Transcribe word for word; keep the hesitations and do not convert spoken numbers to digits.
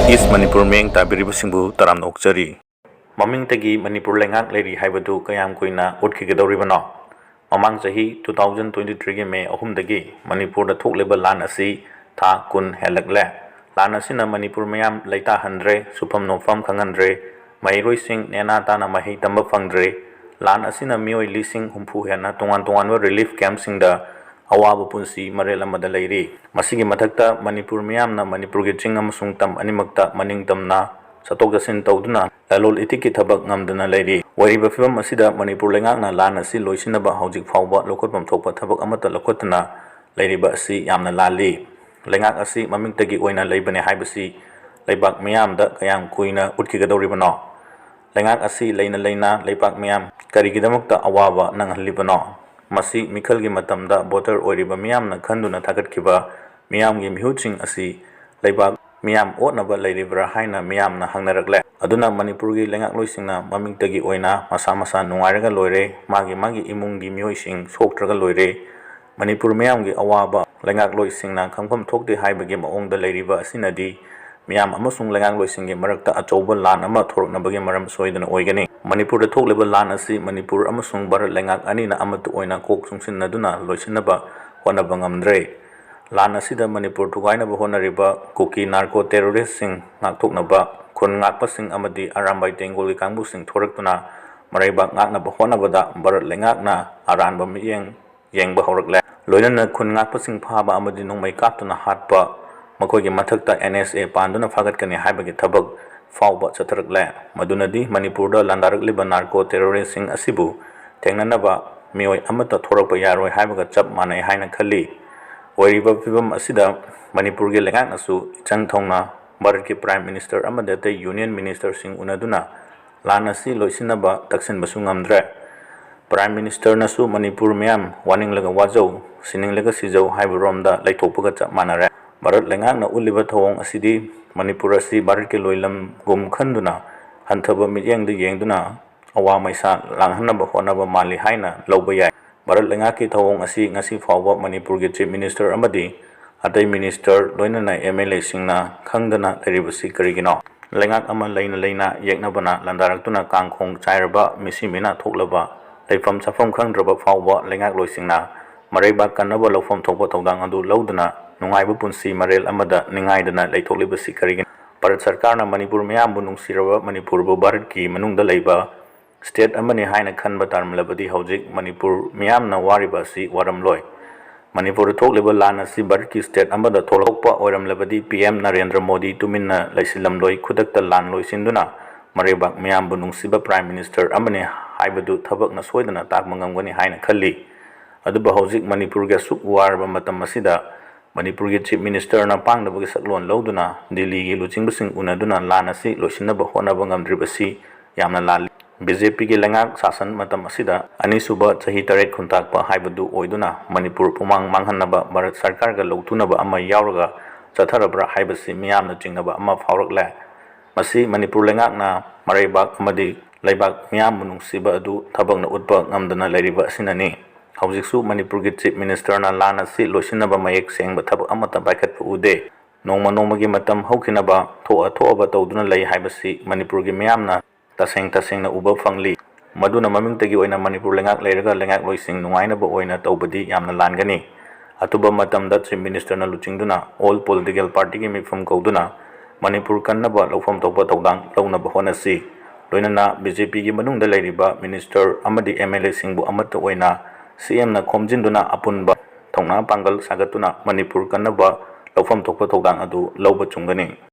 ꯏꯁ ꯃꯅꯤꯄꯨꯔ ꯃꯤꯠꯌꯦꯡ ꯇꯥꯕꯤꯔꯤꯕꯁꯤꯡꯕꯨ ꯇꯔꯥꯝꯅ ꯑꯣꯛꯆꯔꯤ꯫ ꯃꯃꯤꯡꯇꯒꯤ ꯃꯅꯤꯄꯨꯔ ꯂꯩꯉꯥꯛ ꯂꯩꯔꯤ ꯍꯥꯏꯕꯗꯨ ꯀꯌꯥꯝ ꯀꯨꯏꯅ ꯎꯠꯈꯤꯒꯗꯧꯔꯤꯕꯅꯣ? ꯃꯃꯥꯡ ꯆꯍꯤ two thousand twenty three ꯒꯤ May ꯑꯍꯨꯝꯗꯒꯤ ꯃꯅꯤꯄꯨꯔꯗ ꯊꯣꯛꯂꯤꯕ ꯂꯥꯟ ꯑꯁꯤ ꯊꯥ ꯀꯨꯟ ꯍꯦꯜꯂꯛꯂꯦ꯫ ꯂꯥꯟ ꯑꯁꯤꯅ ꯃꯅꯤꯄꯨꯔ ꯃꯤꯌꯥꯝ ꯂꯩꯇꯥꯍꯟꯗ꯭ꯔꯦ, ꯁꯨꯐꯝ ꯅꯣꯝꯐꯝ ꯈꯪꯍꯟꯗ꯭ꯔꯦ, ꯃꯍꯩꯔꯣꯏꯁꯤꯡ ꯅꯦꯅꯥ ꯇꯥꯅ ꯃꯍꯩ ꯇꯝꯕ ꯐꯪꯗ꯭ꯔꯦ꯫ ꯂꯥꯟ ꯑꯁꯤꯅ ꯃꯤꯑꯣꯏ ꯂꯤꯁꯤꯡ ꯍꯨꯝꯐꯨ ꯍꯦꯟꯅ ꯇꯣꯉꯥꯟ ꯇꯣꯉꯥꯟꯕ relief camp ꯁꯤꯡꯗ ꯑꯋꯥꯕ ꯄꯨꯟꯁꯤ ꯃꯔꯦꯜ ꯑꯃꯗ ꯂꯩꯔꯤ꯫ ꯃꯁꯤꯒꯤ ꯃꯊꯛꯇ ꯃꯅꯤꯄꯨꯔ ꯃꯤꯌꯥꯝꯅ ꯃꯅꯤꯄꯨꯔꯒꯤ ꯆꯤꯡ ꯑꯃꯁꯨꯡ ꯇꯝ ꯑꯅꯤꯃꯛꯇ ꯃꯅꯤꯡ ꯇꯝꯅ ꯆꯠꯊꯣꯛ ꯆꯠꯁꯤꯟ ꯇꯧꯗꯨꯅ ꯂꯂꯣꯜ ꯏꯇꯤꯛꯀꯤ ꯊꯕꯛ ꯉꯝꯗꯅ ꯂꯩꯔꯤ꯫ ꯑꯣꯏꯔꯤꯕ ꯐꯤꯕꯝ ꯑꯁꯤꯗ ꯃꯅꯤꯄꯨꯔ ꯂꯩꯉꯥꯛꯅ ꯂꯥꯟ ꯑꯁꯤ ꯂꯣꯏꯁꯤꯟꯅꯕ ꯍꯧꯖꯤꯛ ꯐꯥꯎꯕ ꯂꯧꯈꯠꯐꯝ ꯊꯣꯛꯄ ꯊꯕꯛ ꯑꯃꯠꯇ ꯂꯧꯈꯠꯇꯅ ꯂꯩꯔꯤꯕ ꯑꯁꯤ ꯌꯥꯝꯅ ꯂꯥꯜꯂꯤ꯫ ꯂꯩꯉꯥꯛ ꯑꯁꯤ ꯃꯃꯤꯡꯇꯒꯤ ꯑꯣꯏꯅ ꯂꯩꯕꯅꯦ ꯍꯥꯏꯕꯁꯤ ꯂꯩꯕꯥꯛ ꯃꯤꯌꯥꯝꯗ ꯀꯌꯥꯝ ꯀꯨꯏꯅ ꯎꯠꯈꯤꯒꯗꯧꯔꯤꯕꯅꯣ? ꯂꯩꯉꯥꯛ ꯑꯁꯤ ꯂꯩꯅ ꯂꯩꯅ ꯂꯩꯕꯥꯛ ꯃꯤꯌꯥꯝ ꯀꯔꯤꯒꯤꯗꯃꯛꯇ ꯑꯋꯥꯕ ꯅꯪꯍꯜꯂꯤꯕꯅꯣ? ꯃꯁꯤ ꯃꯤꯈꯜꯒꯤ ꯃꯇꯝꯗ voter ꯑꯣꯏꯔꯤꯕ ꯃꯤꯌꯥꯝꯅ ꯈꯟꯗꯨꯅ ꯊꯥꯒꯠꯈꯤꯕ ꯃꯤꯌꯥꯝꯒꯤ ꯃꯤꯍꯨꯠꯁꯤꯡ ꯑꯁꯤ ꯂꯩꯕꯥꯛ ꯃꯤꯌꯥꯝ ꯑꯣꯠꯅꯕ ꯂꯩꯔꯤꯕ꯭ꯔꯥ ꯍꯥꯏꯅ ꯃꯤꯌꯥꯝꯅ ꯍꯪꯅꯔꯛꯂꯦ꯫ ꯑꯗꯨꯅ ꯃꯅꯤꯄꯨꯔꯒꯤ ꯂꯩꯉꯥꯛꯂꯣꯏꯁꯤꯡꯅ ꯃꯃꯤꯡꯇꯒꯤ ꯑꯣꯏꯅ ꯃꯁꯥ ꯃꯁꯥ ꯅꯨꯡꯉꯥꯏꯔꯒ ꯂꯣꯏꯔꯦ, ꯃꯥꯒꯤ ꯃꯥꯒꯤ ꯏꯃꯨꯡꯒꯤ ꯃꯤꯑꯣꯏꯁꯤꯡ ꯁꯣꯛꯇ꯭ꯔꯒ ꯂꯣꯏꯔꯦ, ꯃꯅꯤꯄꯨꯔ ꯃꯤꯌꯥꯝꯒꯤ ꯑꯋꯥꯕ ꯂꯩꯉꯥꯛꯂꯣꯏꯁꯤꯡꯅ ꯈꯪꯐꯝ ꯊꯣꯛꯇꯦ ꯍꯥꯏꯕꯒꯤ ꯃꯑꯣꯡꯗ ꯂꯩꯔꯤꯕ ꯑꯁꯤꯅꯗꯤ ꯃꯤꯌꯥꯝ ꯑꯃꯁꯨꯡ ꯂꯩꯉꯥꯛꯂꯣꯏꯁꯤꯡꯒꯤ ꯃꯔꯛꯇ ꯑꯆꯧꯕ ꯂꯥꯟ ꯑꯃ ꯊꯣꯔꯛꯅꯕꯒꯤ ꯃꯔꯝ ꯁꯣꯏꯗꯅ ꯑꯣꯏꯒꯅꯤ꯫ ꯃꯅꯤꯄꯨꯔꯗ ꯊꯣꯛꯂꯤꯕ ꯂꯥꯟ ꯑꯁꯤ ꯃꯅꯤꯄꯨꯔ ꯑꯃꯁꯨꯡ ꯚꯥꯔꯠ ꯂꯩꯉꯥꯛ ꯑꯅꯤꯅ ꯑꯃꯠꯇ ꯑꯣꯏꯅ ꯀꯣꯛ ꯆꯨꯡꯁꯤꯟꯅꯗꯨꯅ ꯂꯣꯏꯁꯤꯟꯅꯕ ꯍꯣꯠꯅꯕ ꯉꯝꯗ꯭ꯔꯦ꯫ ꯂꯥꯟ ꯑꯁꯤꯗ ꯃꯅꯤꯄꯨꯔ ꯊꯨꯒꯥꯏꯅꯕ ꯍꯣꯠꯅꯔꯤꯕ ꯀꯨꯀꯤ narco terrorist ꯁꯤꯡ ꯉꯥꯛꯊꯣꯛꯅꯕ ꯈꯨꯟ ꯉꯥꯛꯄꯁꯤꯡ ꯑꯃꯗꯤ ꯑꯔꯥꯝꯕꯥꯏ ꯇꯦꯡꯒꯣꯜꯒꯤ ꯀꯥꯡꯕꯨꯁꯤꯡ ꯊꯣꯔꯛꯇꯨꯅ ꯃꯔꯩꯕꯥꯛ ꯉꯥꯛꯅꯕ ꯍꯣꯠꯅꯕꯗ ꯚꯥꯔꯠ ꯂꯩꯉꯥꯛꯅ ꯑꯔꯥꯟꯕ ꯃꯤꯠꯌꯦꯡ ꯌꯦꯡꯕ ꯍꯧꯔꯛꯂꯦ꯫ ꯂꯣꯏꯅꯅ ꯈꯨꯟ ꯉꯥꯛꯄꯁꯤꯡ ꯐꯥꯕ ꯑꯃꯗꯤ ꯅꯣꯡꯃꯩ ꯀꯥꯞꯇꯨꯅ ꯍꯥꯠꯄ, ꯃꯈꯣꯏꯒꯤ ꯃꯊꯛꯇ N S A ꯄꯥꯟꯗꯨꯅ ꯐꯥꯒꯠꯀꯅꯤ ꯍꯥꯏꯕꯒꯤ ꯊꯕꯛ ꯐꯥꯎꯕ ꯆꯠꯊꯔꯛꯂꯦ꯫ ꯃꯗꯨꯅꯗꯤ ꯃꯅꯤꯄꯨꯔꯗ ꯂꯥꯟꯗꯥꯔꯛꯂꯤꯕ narco terrorist ꯁꯤꯡ ꯑꯁꯤꯕꯨ ꯊꯦꯡꯅꯅꯕ ꯃꯤꯑꯣꯏ ꯑꯃꯠꯇ ꯊꯣꯔꯛꯄ ꯌꯥꯔꯣꯏ ꯍꯥꯏꯕꯒ ꯆꯞ ꯃꯥꯟꯅꯩ ꯍꯥꯏꯅ ꯈꯜꯂꯤ꯫ ꯑꯣꯏꯔꯤꯕ ꯐꯤꯕꯝ ꯑꯁꯤꯗ ꯃꯅꯤꯄꯨꯔꯒꯤ ꯂꯩꯉꯥꯛꯅꯁꯨ ꯏꯆꯪ ꯊꯧꯅ ꯚꯥꯔꯠꯀꯤ Prime Minister ꯑꯃꯗꯤ ꯑꯇꯩ Union Minister ꯁꯤꯡ ꯎꯅꯗꯨꯅ ꯂꯥꯟ ꯑꯁꯤ ꯂꯣꯏꯁꯤꯟꯅꯕ ꯇꯛꯁꯤꯟꯕꯁꯨ ꯉꯝꯗ꯭ꯔꯦ꯫ Prime Minister ꯅꯁꯨ ꯃꯅꯤꯄꯨꯔ ꯃꯤꯌꯥꯝ ꯋꯥꯅꯤꯡꯂꯒ ꯋꯥꯖꯧ, ꯁꯤꯅꯤꯡꯂꯒ ꯁꯤꯖꯧ ꯍꯥꯏꯕꯔꯣꯝꯗ ꯂꯩꯊꯣꯛꯄꯒ ꯆꯞ ꯃꯥꯟꯅꯔꯦ꯫ ꯚꯥꯔꯠ ꯂꯩꯉꯥꯛꯅ ꯎꯠꯂꯤꯕ ꯊꯧꯑꯣꯡ ꯑꯁꯤꯗꯤ ꯃꯅꯤꯄꯨꯔ ꯑꯁꯤ ꯚꯥꯔꯠꯀꯤ ꯂꯣꯏꯂꯝꯒꯨꯝ ꯈꯟꯗꯨꯅ ꯍꯟꯊꯕ ꯃꯤꯠꯌꯦꯡꯗ ꯌꯦꯡꯗꯨꯅ ꯑꯋꯥ ꯃꯩꯁꯥ ꯂꯥꯡꯍꯟꯅꯕ ꯍꯣꯠꯅꯕ ꯃꯥꯜꯂꯤ ꯍꯥꯏꯅ ꯂꯧꯕ ꯌꯥꯏ꯫ ꯚꯥꯔꯠ ꯂꯩꯉꯥꯛꯀꯤ ꯊꯧꯑꯣꯡ ꯑꯁꯤ ꯉꯁꯤ ꯐꯥꯎꯕ ꯃꯅꯤꯄꯨꯔꯒꯤ Chief Minister ꯑꯃꯗꯤ ꯑꯇꯩ ꯃꯤꯅꯤꯁꯇꯔ ꯂꯣꯏꯅꯅ ꯑꯦꯝ ꯑꯦꯜ ꯑꯦꯁꯤꯡꯅ ꯈꯪꯗꯅ ꯂꯩꯔꯤꯕꯁꯤ ꯀꯔꯤꯒꯤꯅꯣ? ꯂꯩꯉꯥꯛ ꯑꯃ ꯂꯩꯅ ꯂꯩꯅ ꯌꯦꯛꯅꯕꯅ ꯂꯥꯟꯗꯥꯔꯛꯇꯨꯅ ꯀꯥꯡꯈꯣꯡ ꯆꯥꯏꯔꯕ ꯃꯤꯁꯤ ꯃꯤꯅꯥ ꯊꯣꯛꯂꯕ ꯂꯩꯐꯝ ꯆꯥꯐꯝ ꯈꯪꯗ꯭ꯔꯕ ꯐꯥꯎꯕ ꯂꯩꯉꯥꯛꯂꯣꯏꯁꯤꯡꯅ ꯃꯔꯩꯕꯥꯛ ꯀꯟꯅꯕ ꯂꯧꯐꯝ ꯊꯣꯛꯄ ꯊꯧꯗꯥꯡ ꯑꯗꯨ ꯂꯧꯗꯨꯅ ꯅꯨꯡꯉꯥꯏꯕ ꯄꯨꯟꯁꯤ ꯃꯔꯦꯜ ꯑꯃꯗ ꯅꯤꯡꯉꯥꯏꯗꯅ ꯂꯩꯊꯣꯛꯂꯤꯕꯁꯤ ꯀꯔꯤꯒꯤꯅꯣ? ꯚꯥꯔꯠ ꯁꯔꯀꯥꯔꯅ ꯃꯅꯤꯄꯨꯔ ꯃꯤꯌꯥꯝꯕꯨ ꯅꯨꯡꯁꯤꯔꯕ ꯃꯅꯤꯄꯨꯔꯕꯨ ꯚꯥꯔꯠꯀꯤ ꯃꯅꯨꯡꯗ ꯂꯩꯕ ꯁ꯭ꯇꯦꯠ ꯑꯃꯅꯤ ꯍꯥꯏꯅ ꯈꯟꯕ ꯇꯥꯔꯝꯂꯕꯗꯤ ꯍꯧꯖꯤꯛ ꯃꯅꯤꯄꯨꯔ ꯃꯤꯌꯥꯝꯅ ꯋꯥꯔꯤꯕ ꯑꯁꯤ ꯋꯥꯔꯝꯂꯣꯏ꯫ ꯃꯅꯤꯄꯨꯔꯗ ꯊꯣꯛꯂꯤꯕ ꯂꯥꯟ ꯑꯁꯤ ꯚꯥꯔꯠꯀꯤ ꯁ꯭ꯇꯦꯠ ꯑꯃꯗ ꯊꯣꯛꯂꯛꯄ ꯑꯣꯏꯔꯝꯂꯕꯗꯤ ꯄꯤ ꯑꯦꯝ ꯅꯔꯦꯟꯗ꯭ꯔ ꯃꯣꯗꯤ ꯇꯨꯃꯤꯟꯅ ꯂꯩꯁꯤꯜꯂꯝꯂꯣꯏ, ꯈꯨꯗꯛꯇ ꯂꯥꯟ ꯂꯣꯏꯁꯤꯟꯗꯨꯅ ꯃꯔꯩꯕꯥꯛ ꯃꯤꯌꯥꯝꯕꯨ ꯅꯨꯡꯁꯤꯕ ꯄ꯭ꯔꯥꯏꯝ ꯃꯤꯅꯤꯁꯇꯔ ꯑꯃꯅꯤ ꯍꯥꯏꯕꯗꯨ ꯊꯕꯛꯅ ꯁꯣꯏꯗꯅ ꯇꯥꯛꯄ ꯉꯝꯒꯅꯤ ꯍꯥꯏꯅ ꯈꯜꯂꯤ꯫ ꯑꯗꯨꯕꯨ ꯍꯧꯖꯤꯛ ꯃꯅꯤꯄꯨꯔꯒꯤ ꯑꯁꯨꯛ ꯋꯥꯔꯕ ꯃꯇꯝ ꯑꯁꯤꯗ ꯃꯅꯤꯄꯨꯔꯒꯤ ꯆꯤꯐ ꯃꯤꯅꯤꯁꯇꯔꯅ ꯄꯥꯡꯗꯕꯒꯤ ꯁꯛꯂꯣꯟ ꯂꯧꯗꯨꯅ ꯗꯤꯜꯂꯤꯒꯤ ꯂꯨꯆꯤꯡꯕꯁꯤꯡ ꯎꯅꯗꯨꯅ ꯂꯥꯟ ꯑꯁꯤ ꯂꯣꯏꯁꯤꯟꯅꯕ ꯍꯣꯠꯅꯕ ꯉꯝꯗ꯭ꯔꯤꯕꯁꯤ ꯌꯥꯝꯅ ꯂꯥꯜꯂꯤ꯫ ꯕꯤ ꯖꯦ ꯄꯤꯒꯤ ꯂꯩꯉꯥꯛ ꯁꯥꯁꯟ ꯃꯇꯝ ꯑꯁꯤꯗ ꯑꯅꯤꯁꯨꯕ ꯆꯍꯤ ꯇꯔꯦꯠ ꯈꯨꯟꯇꯥꯛꯄ ꯍꯥꯏꯕꯗꯨ ꯑꯣꯏꯗꯨꯅ ꯃꯅꯤꯄꯨꯔ ꯄꯨꯃꯥꯡ ꯃꯥꯡꯍꯟꯅꯕ, ꯚꯥꯔꯠ ꯁꯔꯀꯥꯔꯒ ꯂꯧꯊꯨꯅꯕ ꯑꯃ ꯌꯥꯎꯔꯒ ꯆꯠꯊꯔꯕ꯭ꯔꯥ ꯍꯥꯏꯕꯁꯤ ꯃꯤꯌꯥꯝꯅ ꯆꯤꯡꯅꯕ ꯑꯃ ꯐꯥꯎꯔꯛꯂꯦ꯫ ꯃꯁꯤ ꯃꯅꯤꯄꯨꯔ ꯂꯩꯉꯥꯛꯅ ꯃꯔꯩꯕꯥꯛ ꯑꯃꯗꯤ ꯂꯩꯕꯥꯛ ꯃꯤꯌꯥꯝꯕꯨ ꯅꯨꯡꯁꯤꯕ ꯑꯗꯨ ꯊꯕꯛꯅ ꯎꯠꯄ ꯉꯝꯗꯅ ꯂꯩꯔꯤꯕ ꯑꯁꯤꯅꯅꯤ꯫ ꯍꯧꯖꯤꯛꯁꯨ ꯃꯅꯤꯄꯨꯔꯒꯤ ꯆꯤꯐ ꯃꯤꯅꯤꯁꯇꯔꯅ ꯂꯥꯟ ꯑꯁꯤ ꯂꯣꯏꯁꯤꯟꯅꯕ ꯃꯌꯦꯛ ꯁꯦꯡꯕ ꯊꯕꯛ ꯑꯃꯠꯇ ꯄꯥꯏꯈꯠꯄ ꯎꯗꯦ꯫ ꯅꯣꯡꯃ ꯅꯣꯡꯃꯒꯤ ꯃꯇꯝ ꯍꯧꯈꯤꯅꯕ ꯊꯣꯛꯑ ꯊꯣꯛꯑꯕ ꯇꯧꯗꯨꯅ ꯂꯩ ꯍꯥꯏꯕꯁꯤ ꯃꯅꯤꯄꯨꯔꯒꯤ ꯃꯤꯌꯥꯝꯅ ꯇꯁꯦꯡ ꯇꯁꯦꯡꯅ ꯎꯕ ꯐꯪꯂꯤ꯫ ꯃꯗꯨꯅ ꯃꯃꯤꯡꯇꯒꯤ ꯑꯣꯏꯅ ꯃꯅꯤꯄꯨꯔ ꯂꯩꯉꯥꯛ ꯂꯩꯔꯒ ꯂꯩꯉꯥꯛꯂꯣꯏꯁꯤꯡ ꯅꯨꯡꯉꯥꯏꯅꯕ ꯑꯣꯏꯅ ꯇꯧꯕꯗꯤ ꯌꯥꯝꯅ ꯂꯥꯟꯒꯅꯤ꯫ ꯑꯊꯨꯕ ꯃꯇꯝꯗ ꯆꯤꯐ ꯃꯤꯅꯤꯁꯇꯔꯅ ꯂꯨꯆꯤꯡꯗꯨꯅ ꯑꯣꯜ ꯄꯣꯂꯤꯇꯤꯀꯦꯜ ꯄꯥꯔꯇꯤꯒꯤ ꯃꯤꯐꯝ ꯀꯧꯗꯨꯅ ꯃꯅꯤꯄꯨꯔ ꯀꯟꯅꯕ ꯂꯧꯐꯝ ꯊꯣꯛꯄ ꯊꯧꯗꯥꯡ ꯂꯧꯅꯕ ꯍꯣꯠꯅꯁꯤ꯫ ꯂꯣꯏꯅꯅ ꯕꯤ ꯖꯦ ꯄꯤꯒꯤ ꯃꯅꯨꯡꯗ ꯂꯩꯔꯤꯕ ꯃꯤꯅꯤꯁꯇꯔ ꯑꯃꯗꯤ ꯑꯦꯝ ꯑꯦꯜ ꯑꯦꯁꯤꯡꯕꯨ ꯑꯃꯠꯇ ꯑꯣꯏꯅ ꯁꯤ ꯑꯦꯝꯅ ꯈꯣꯝꯖꯤꯟꯗꯨꯅ ꯑꯄꯨꯟꯕ ꯊꯧꯅꯥ ꯄꯥꯡꯒꯜ ꯁꯥꯒꯠꯇꯨꯅ ꯃꯅꯤꯄꯨꯔ ꯀꯟꯅꯕ ꯂꯧꯐꯝ ꯊꯣꯛꯄ ꯊꯧꯗꯥꯡ ꯑꯗꯨ ꯂꯧꯕ ꯆꯨꯝꯒꯅꯤ꯫